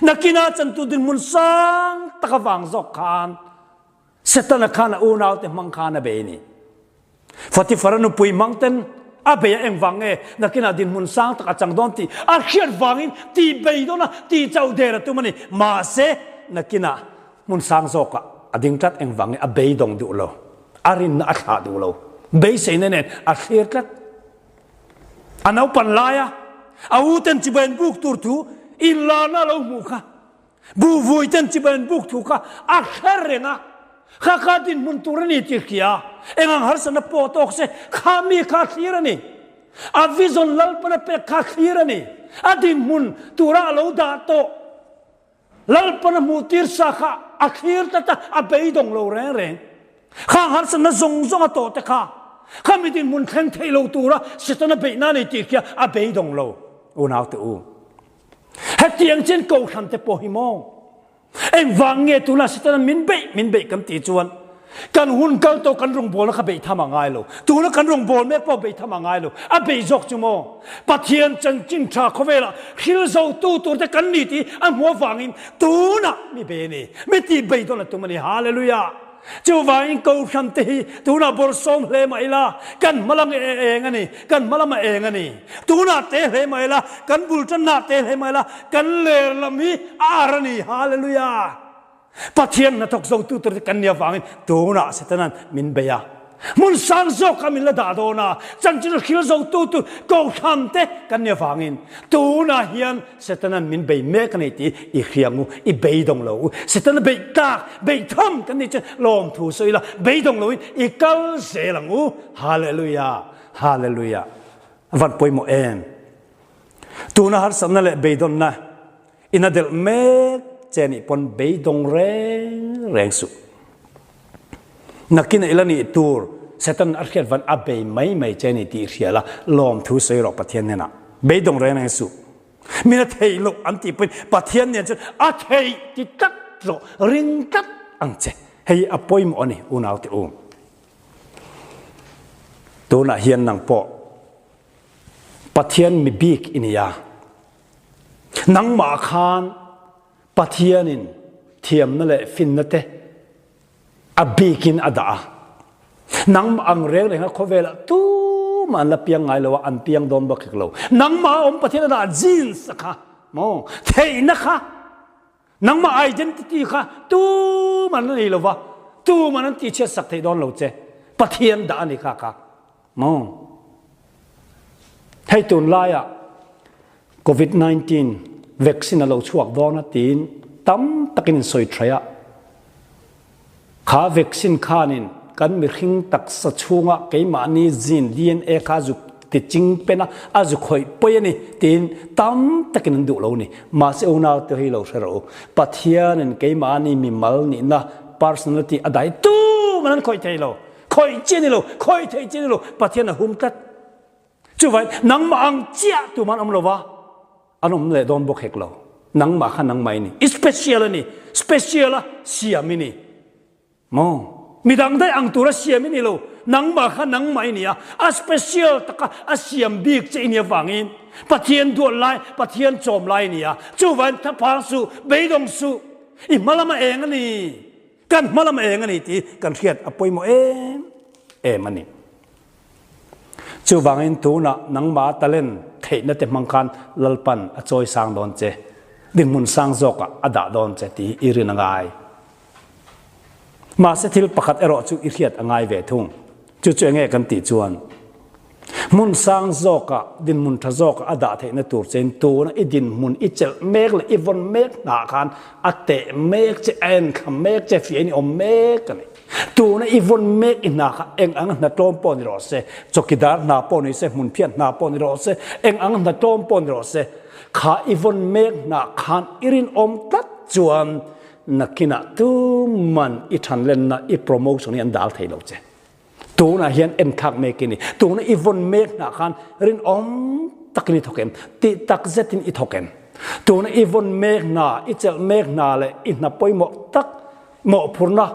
Speaker 1: Nakinah chantu dinhmun sang tak avang zawk khan Setana khan a unaute hmang khan a bei a ni. Potifara nupui hmang ten a bei a engvang nge nakinah dinhmun sang tak a chang dawn tih a hriat vangin tih bei dawn a, tih chauh der a tum a ni. Mahse, nakinah Hmun sang zawkah a ding tlat engvang nge a beidawng duh lo, a rinna a thlah duh lo, beiseina nen a thlir tlat. A naupan laia a u ten chibai an buk tur thu inlarna a lo hmuh kha, buhvui ten chibai an buk thu kha a hre reng a, kha kha dinhmun tur a ni tih hria, engang harsatna pawh tawk se kha mi kha a thlir a ni. A vision Lalpan a pek kha a thlir a ni. A dinhmun tura a lo dah tawh. Lalpan a hmuh tir sa kha a thlir tlat a, a beidawng lo reng reng. Khang harsatna zawng zawng a tawh te kha, kha mi dinhmun thleng theih lo tura Setana beihna a nei tih khi a beidawng lo. Unaute u, hetiang chian kohhran te pawh hi maw? Engvang nge tuna Setana min beih min beih kan tih chuan Kan hun kal tawh kan rawngbawlna kha beih tham a ngai lo. Tuna kan rawngbâwl mek pawh beih tham a ngai lo. A beih zawk chu maw? Pathian chanchin tha khawvelah hril zotu turte kan ni tih a hmuh avangin tunah mi bei a ni. Mi tih beidawn a tum a ni. Hallelujah! Chuvangin Kohhran te hi tunah bawlhsawm hle mah ila kan hmalam eng a ni. Kan hmalam a eng a ni. Tunah te hle mah ila, kan bul tanna te hle mah ila, kan ler lam hi a ar a ni. Hallelujah! Pathian hnathawk zotu tur te kan nih avangin tunah Setanan min bei a. Hmun sang zawkah min la dah dawn a, chanchin hril zotu tur kohhran te kan nih avangin tunah hian Setanan min bei mek a ni tih i hriang u, i beidawng lo u. Setana beih tlak, beih tham kan nih chuan lawmthu sawi ila, beidawng loin i kal zel ang u. Hallelujah! Hallelujah! A van pawimawh em? Tuna harsatna leh beidawnna In a delh mek che nih pawn beidawng reng reng suh. Nakin a ila nih tur Satan a hriat van a bei mai mai che ni tih hria la, lawmthu sawi rawh Pathian hnenah. Beidawng reng reng suh. Min a theih loh an tih pawhin Pathian nen chuan a theih ti tlat rawh, ring tlat ang che. Hei a pawimawh a ni unaute u. Tunah hian nang pawh Pathian mi bik i ni a. Nangmah khan Pathianin thiamna leh finna te a bikin a dah a. Nangmah ang reng renga khawvelah tumah an la piang ngai lo a, an piang dawn bawk hek lo. Nangmah a awm Pathian a dah genes a kha maw theihna kha nangmah identity kha tumah an la nei lo va, tumah an tihchhiat sak thei dawn lo che. Pathian dah a ni kha kha. Maw? Hei tunlaiah Covid 19 vaccine a lo chhuak dawn a tiin tam takin in sawi thaih a. Kha vaccine khanin kan mihring taksa chhunga keimahni gene DNA kha zuk ti ching pen a, a zu khawih pawi a ni tiin tam takin an duh lo a ni. Mahse unau te hi lo hre rawh u. Pathianin keimahni mimal nihna personality a dai tuman an khawih thei lo. Khawih chi a ni lo, khawih theih chi a ni lo, Pathian a hum tlat. Chuvai, nangmah ang chiah tumah an awm lo va, an awm leh dawn bawk hek lo. Nangmah kha nangmah i ni. I special a ni. Special a siam i ni. Maw? Midang daih ang tura siam i ni lo. Nangmah kha nangmah i ni a. A special taka a siam bik che i ni avangin Pathian duat lai, Pathian chawm lai i ni a. Chuvangin thlaphang suh, beidawng suh. I hma lama eng a ni. Kan hma lam eng a ni tih kan hriat a pawimawh em em a ni. Chuvangin tunah nangmah talent theihna te hmang khan Lalpan a chawi sang dawn che, dinhmun sang zawkah a dah dawn che tih i rin a ngai. Mahse thil pakhat erawh chu i hriat a ngai ve thung. Chu chu enge kan tih chuan hmun sang zawkah dinhmun tha zawkah a dah theihna tur chein tuna i dinhmun i chelh mek leh i vawn mek hnah khan a teh mek che, a enthla mek che, fiahin i awm mek a ni. Tuna i vawn mek i hna kha eng ang hna tlawm pawh ni rawh se, chawkidar hna pawh ni se, hmunphiat hna pawh ni rawh se, eng ang hna tlawm pawh ni rawh se, kha i vawn mek hnah khan i rinawm tlat chuan. Nakinah tuman i thanlenna i promotion hi an dal thei lo che. Tunah hian enthlak mek i ni. Tuna i vawn mek hnah khan rinawm takin i thawk em? Tih tak zetin i thawk em? Tuna i vawn mek hna, i chelh mek hna leh i hna pawimawh tak mawhphurhna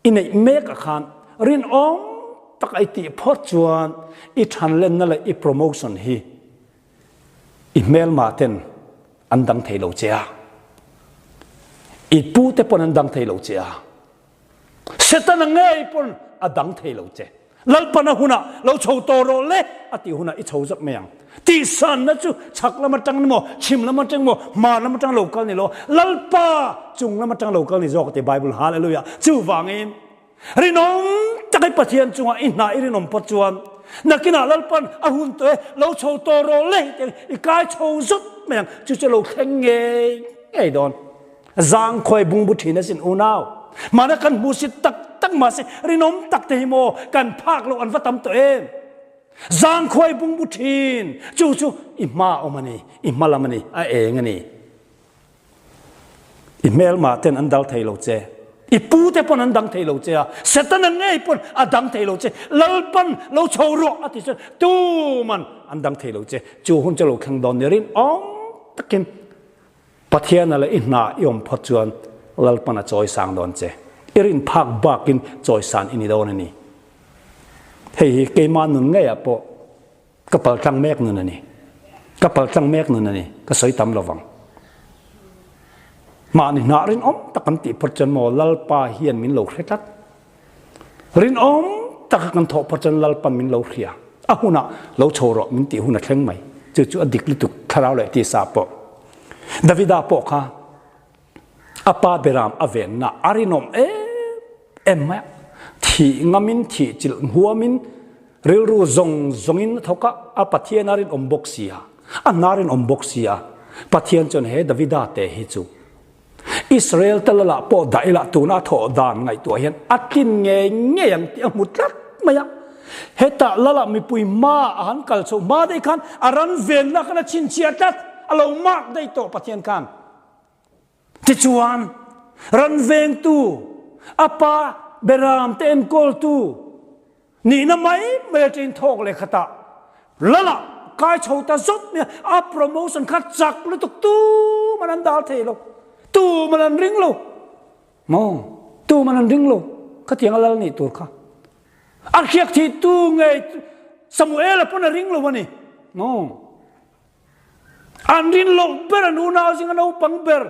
Speaker 1: i neih mek ah khan rinawm tak a i tih phawt chuan i thanlenna leh i promotion hi i hmelma ten an dang thei lo che a, i pu te pawn an dang thei lo che a, Setana ngei pawn a dang thei lo che. Lalpana hunah lo chho tawh rawh le a tih hunah i chho zak mai ang. Tihsanna chu chhak lam atang ni maw, chhim lam atang maw, hmar lam atang lo kal ni lo, Lalpa chung lam atang lo kal ni zawk a ti Bible. Hallelujah! Chuvangin rinawm tak i Pathian chungah i hna i rinawm phawt chuan nakinah Lalpan a hun tawh e, lo chho tawh rawh le tih i kai chho zut mai ang. Chu chu lo thleng ngei ngei dawn. Zangkhawi bungbu thin asin unau. Mahna kan hmu si tak tak mahse rinawm tak te hi maw kan phak loh an va tam tawh em. Zangkhawi bungbu thin chu chu i hma awm a ni, i hma lam a ni, a eng a ni. I hmelma ten an dal thei lo che. I pu te pawn an dang thei lo che a, Setana ngei pawn a dang thei lo che. Lalpan lo chho rawh a ti chuan tuman an dang thei lo che. Chu hun chu lo thleng dawn ni rinawm takin Pathiana leh i hna i awm phawt chuan Lalpan a chawi sang dawn che. I rin phak bakin chawi san i ni dawn a ni. Hei hi keimah nun ngeiah pawh ka paltlang mek nun a ni. Ka paltlang mek nun a ni. Ka sawi tam lo vang. Mahni hna rinawm tak kan tih phawt chuan maw Lalpa hian min lo hre tlat. Rinawm taka kan thawh phawt chuan Lalpan min lo hria. A hunah lo chho rawh min tih hun a thleng mai. Chu chu a dik lutuk thlarau leh tisa pawh. Davida pawh kha a pa beram a venna a rinawm em em mai a. Thih ngamin thih chilh huamin rilru zawng zawngin a thawk a, a Pathian a rinawm bawk si a, a hna rinawm bawk si a. Pathian chuan he Davida te hi chu Israel te lala pawh dah ila tuna thawh dan ngaihtuah hian a tlin ngei ngei ang tih a hmu tlat mai a. Hetah lala mipui hma a han kal chhoh hma daih khan a ran venna khan a chhinchhiah tlat, a lo mark daih tawh Pathian khan. Tichuan, ran vengtu, a pa Beram te enkawltu, Nihna mai mai atangin thawk leh khatah Lala kai chho ta zawt mai a, a promotion kha chak lutuk tuman an dal thei lo, tuman an ring lo maw, tuman an ring lo khatiang a lal nih tur kha. A hriak thih tu ngei Samuela pawn a ring lo a ni maw. An rin loh ber an unau zinga naupang ber.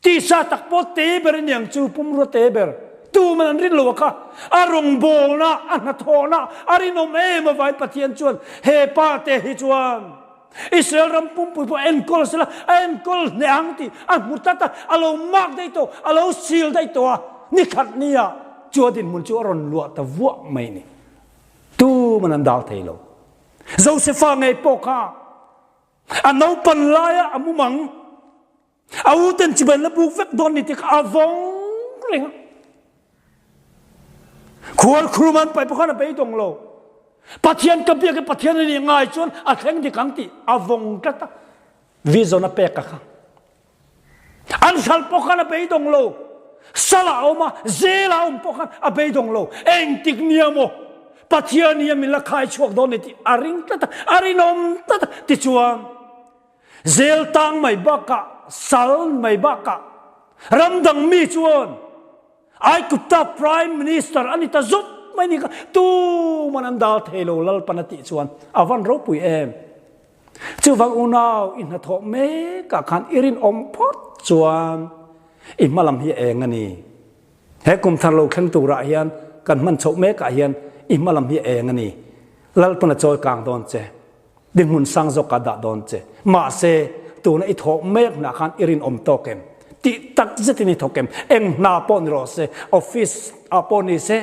Speaker 1: Tisa tak pawh te ber a niang chu pumrua te ber tuman an rin lo a kha. A rawngbawlna, a hnathawhna a rinawm em avangin Pathian chuan he pa te hi chuan Israel ram pumpui pawh enkawl sela a enkawl hneh ang tih a hmu tlat a, a lo mark daih tawh, a lo seal daih tawh a, ni khat nia chu a dinhmun chu a rawn luah ta vuah mai ni. Tuman an dal thei lo. Josefa ngei pawh kha a naupan laia a mumang A u ten chibai la buk vek dawn ni ti kha a vawng reng a. Khual khrum an pai pawh khan a beidawng lo. Pathian ka biak i Pathian a nih ngai chuan a thleng dik ang tih a vawng tlat a. Vision a pek a kha. An hral pawh khan a beidawng lo. Sal a awm a, zel a awm pawh khan a beidawng lo. Engtik nia maw Pathian hi a min la khai chhuak dawn ni tih a ring tlat a, a rinawm tlat a. Tichuan Zel tang mai bakah, sal mai bakah ramdang mi chuan Aigupta Prime Minister a ni ta zut mai ni kha tuman an dal thei lo Lalpan a tih chuan a van ropui em. Chuvang unau i hnathawh mekah khan i rinawm phawt chuan i hmalam hi a eng a ni. He kum thar lo thleng turah hian kan hman chhoh mekah hian i hmalam hi a eng a ni. Lalpan a chawi kang dawn che. Dinhmun sang zawk ah dah dawn che. Mahse, tuna i thawh mek hnah khan i rinawm tawk em? Tih tak zetin i thawk em? Eng hna pawh ni rawh se, office ah pawh ni se,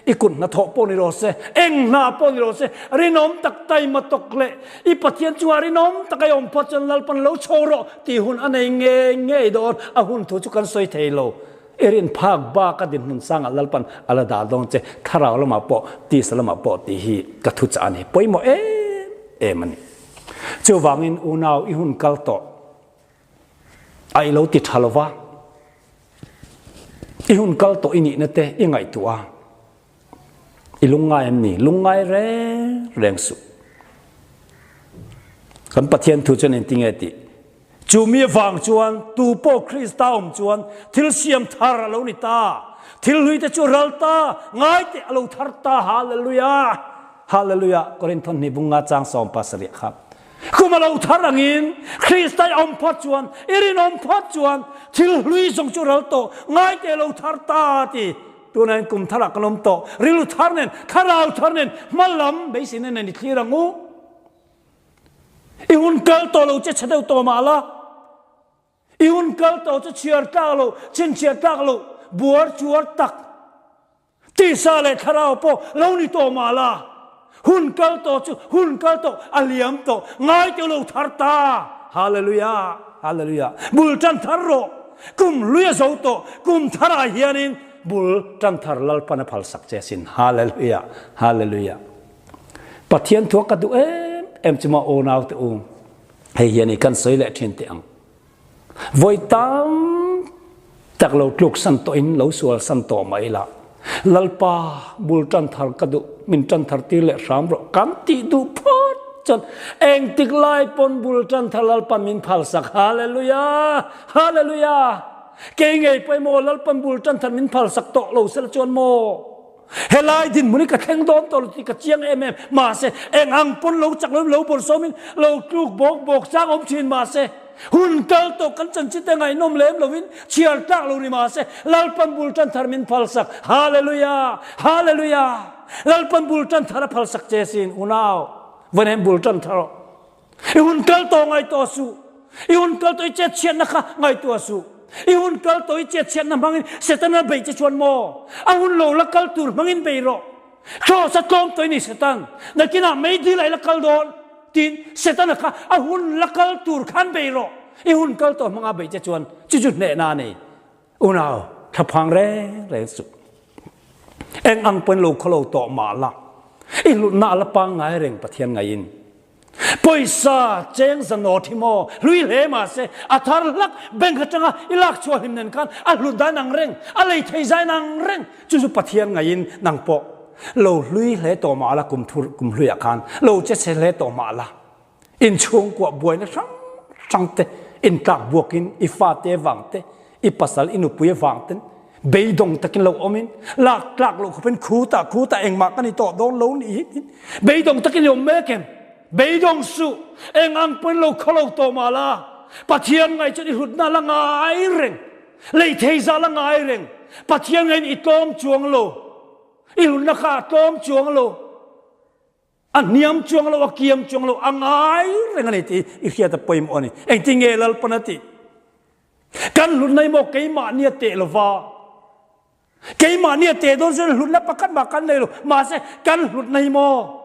Speaker 1: i kut hnathawh pawh ni rawh se, eng hna pawh ni rawh se, rinawm tak taima tawk leh i Pathian chungah rinawm tak a i awm phawt chuan Lalpan lo chho rawh tih hun a nei ngei ngei dawn. A hun thu chu kan sawi thei lo. I rin phak bak a dinhmun sangah Lalpan a la dah dawn che, thlarau lamah pawh, tisa lamah pawh tih hi ka thu chah a ni. Pawimawh em em a ni. Chuvangin unau i hun kal tawh a i lo ti tha lo va. I hun kal tawh i nihna te i ngaihtuah a, i lungngai em ni? Lungngai reng reng suh. Kan Pathian thu chuan engtin nge tih? Chu mi avang chuan tu pawh Krista awm chuan thil siam thar a lo ni ta. Thil hlui te chu ral ta, ngai teh a lo thar ta. Hallelujah! Hallelujah! Korinthon hnih bunga chang 17 kha. Kum a lo thar angin Krista i awm phawt chuan, i rinawm phawt chuan thil hlui zawng chu ral tawh, ngai teh lo thar ta ti. Tunah hian kum tharah kan awm tawh, rilru thar nen, thlarau thar nen, hma lam beiseina nen i thlir ang u. I hun kal tawh lo che chhe deuh tawh mah la, i hun kal tawh chu chhiar tlak lo, chhinchhiah tlak lo, buar chuar tak, Tisa leh thlarau pawh lo ni tawh mah la, hun kal tawh chu hun kal tawh, a liam tawh, ngai teuh lo thar ta. Hallelujah! Hallelujah! Bul tan thar rawh. Kum hlui a zo tawh, kum tharah hianin bul tan thar Lalpan a phalsak che asin. Hallelujah! Hallelujah! Pathian thua ka duh em em chu maw aw naute u, hei hian i kan sawi leh thin teh ang. Vawi tam tak lo tluk san tawhin lo sual san tawh mai la, Lalpa bul tan thar ka duh, min tan thar tir leh hram rawh kan tih duh phawt chuan engtik lai pawn bul tan thar Lalpa min phal sak. Hallelujah! Hallelujah! Kei ngei pawh maw Lalpan bul tan thar min phal sak tawh lo sela chuan maw? Helai dinhmun hi ka thleng dawn tawh lo tih ka chiang em em. Mahse, eng ang pawn lo chak loin lo bawlhsawmin lo tluk bawk bawk chang awm thin mahse, hun kal tawh kan chanchin te ngaihnawm lem loin chhiar tlak lo ni mahse, Lalpan bul tan thar min phalsak. Hallelujah! Hallelujah! Lalpan bul tan thar a phalsak che sin, unau. Vawiin bul tan thar aw. I hun kal tawh ngaihtuah suh. I hun kal tawh i chet chhiatna kha ngaihtuah suh. I hun kal tawh i chet chhiatna hmangin Setana bei che chuan maw? A hun lo la kal tur hmangin bei rawh. Kraws a tlawm tawh i ni Setan. Nakinah meidil ah i la kal dawn tiin Setana kha a hun la kal tur khan bei rawh. I hun kal tawh hmanga bei che chuan chu chu hnehna a nei. Unau, thlaphang reng reng suh. Eng ang pawn lo khawlo tawh mah la, i hlutna a la pangngai reng Pathian ngaiin. Pawisa cheng zanaw thi maw, hlui hle mah se, a thar hlak bank atanga i lak chhuah hlim nen khan a hlut dan ang reng, a lei thei zain ang reng. Chu chu Pathian ngaiin nang pawh lo hlui hle tawh mah la kum thur kum hluiah khan lo che chhe hle tawh mah la. Inchhungkuah buaina hrang hrang te intlak buakin i fate vang te, i pasal i nupui vang ten beidawng takin lo awmin lak tlak loh khawpin khutah khutah engmah ka ni tawh dawn lo nih hi tiin beidawng takin i awm mek em? Beidawng suh, eng ang pawhin lo khaw lo tawh mah la, Pathian ngaih chuan i hlutna la ngai reng, lei thei zah la ngai reng, Pathian ngaihin i tlawm chuang lo, i hlutna kha a tlawm chuang lo. A hniam chuang lo, a kiam chuang lo, a ngai reng a ni tih i hriat a pawimawh a ni. Engtin nge Lalpan a tih? Kan hlutna hi maw keimahni a teh lova, keimahni a teh dawn chuan hlutna pakhat mah kan nei lo, mahse kan hlutna hi maw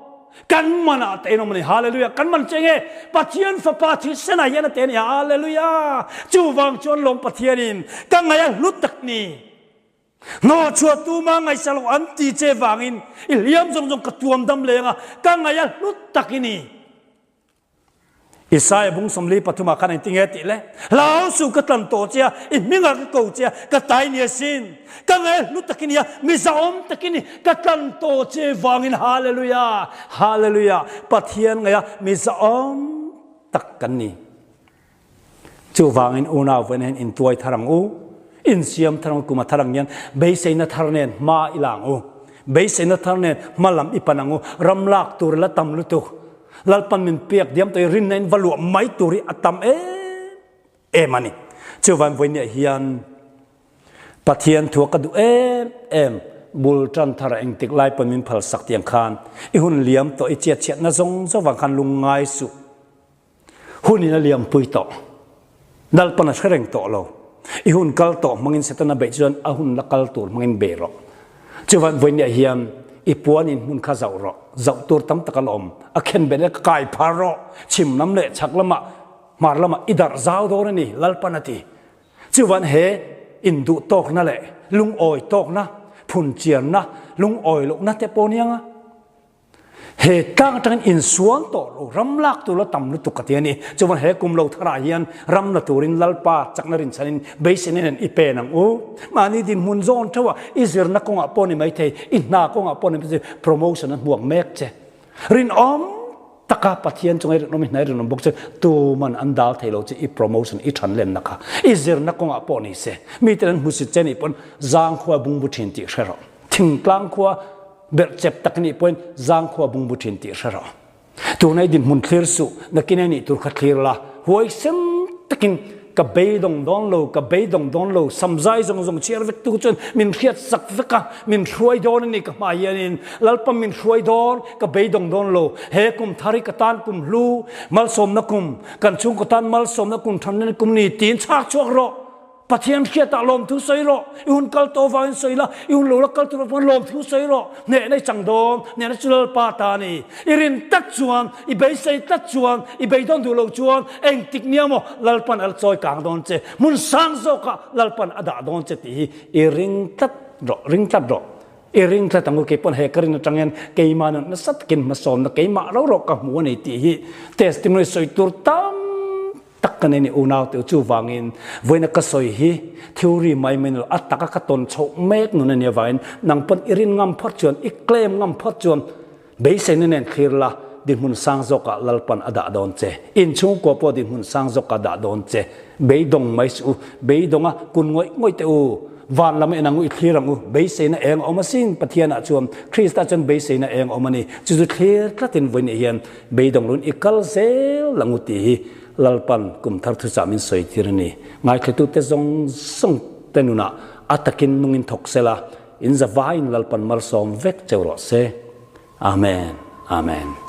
Speaker 1: kan manah te in awm a ni. Hallelujah! Kan man che nge? Pathian Fapa thisenah hian a teh a ni. Hallelujah! Chuvang chuan lawm Pathianin ka ngaih a hlut tak ni. Hnawhchhuah tuma ngaihsa lo an ti che vangin i hliam zawng zawng ka tuam dam leng a, ka ngaih a hlut tak i ni. Isaiah bung 43 ah khan engti nge tih le? Hlau suh ka tlan tawh che a, i hmingah ka ko che a, ka tai ni asin. Ka ngaih a hlut tak i ni a, mi zahawm tak i ni, ka tlan tawh che vangin Hallelujah! Hallelujah! Pathian ngaih a mi zahawm tak kan ni. Chuvangin unau vawiin hian intuai thar ang u, insiam thar ang u, kum a thar ang hian beiseina thar nen hma i la ang u, beiseina thar nen hma lam i pan ang u, ram lak tur la tam lutuk, Lalpan min pek diam tawh i rinna in va luah mai tur hi a tam em em a ni. Chuvangin vawiin hian Pathian thua ka duh em em, bul tan thar engtik lai pawn min phalsak tiang khan i hun liam tawh i chiatchhiatna zawng zawng vang khan lungngai suh. Hun in a liampui tawh. Lalpan a hre reng tawh lo. I hun kal tawh hmangin Setana beih chuan a hun la kal tur hmangin bei rawh. Chuvan vawinia hian i puan in hmun kha zauh rawh. Zauh tur tam tak a la awm. A khen bet leh kai phar rawh. Chhim lam leh chhak lamah, hmar lamah i darh zau dawn a ni, Lalpan a ti. Chuvan he induh tawkna leh lungawi tawkna, phunchiarna, lungawi lohna te pawh nia nga. He tlang atangin insual tawh lo, ram lak tur la tam lutuk ka ti a ni. Chuan he kum lo tharah hian ram la turin Lalpa chakna rinchhanin beiseina nen i pen ang u. Mahni dinhmun zawn theuha i zirna kawngah pawh ni maithei, i hna kawngah pawh ni maithei, promotion a hmuak mek che. Rinawm taka Pathian chunga i rinawm i hna i rinawm bawk che, tuman an dal thei lo che i promotion i than lenna kha. I zirna kawngah pawh ni se, miten an hmusit che nih pawn zangkhua bungbu thin tih hre rawh. Thingtlang khua berh chep tak nih pawhin zangkhua bungbu thin tih hre rawh. Tuna i dinhmun thlir suh, nakin a nih tur kha thlir la, huaisem takin ka beidawng dawn lo, ka beidawng dawn lo, samzai zawng zawng chhiar vek tu chuan min hriat sak vek a, min hruai dawn a ni ka hmai hianin, Lalpa min hruai dawn, ka beidawng dawn lo, he kum thar hi ka tan kum hlu, malsawmna kum, kan chhungkaw tan malsawmna kum thanna kum ni tiin chhak chhuak rawh. Pathian hriatah lawmthu sawi rawh, i hun kal tawh vangin sawi la, i hun lo la kal tur avangin lawmthu sawi rawh. Hnehna i chang dawn, hnehna chu Lalpa ta a ni. I rin tlat chuan, i beisei tlat chuan, i beidawn duh loh chuan engtik nia maw Lalpan a la chawi kang dawn che, hmun sang zawkah Lalpan a dah dawn che tih hi i ring tlat rawh, ring tlat rawh. I ring tlat ang u, kei pawn he ka rin atang hian keimah nun nasa takin hmasawnna keimah ro ro ka hmu a ni tih hi testimony sawi tur tam tak ka nei ni unau teu chuvangin vawiina ka sawi hi theory mai mai nilo a taka ka tawn chhoh mek nun a nia vangin nang pawn i rin ngam phawt chuan i claim ngam phawt chuan beiseina nen thlir la dinhmun sang zawkah Lalpan a dah dawn che inchhungkua pawh dinhmun sang zawkah dah dawn che beidawng mai suh u beidawnga kun ngawih ngawih teh u van lam en ang u i thlir ang u beiseina eng a awm asin Pathianah chuan Krista chuan beiseina eng a awm a ni chu chu thlir tlatin vawiin hian Beidawng lun i kal zel ang u tih hi Lalpan kum thar thuchah min sawi tir a ni. Ngaithletute zawng zawng te nunah a takin nungin thawk sela, in zavaiin Lalpan malsawm vek cheu rawh se. Amen. Amen.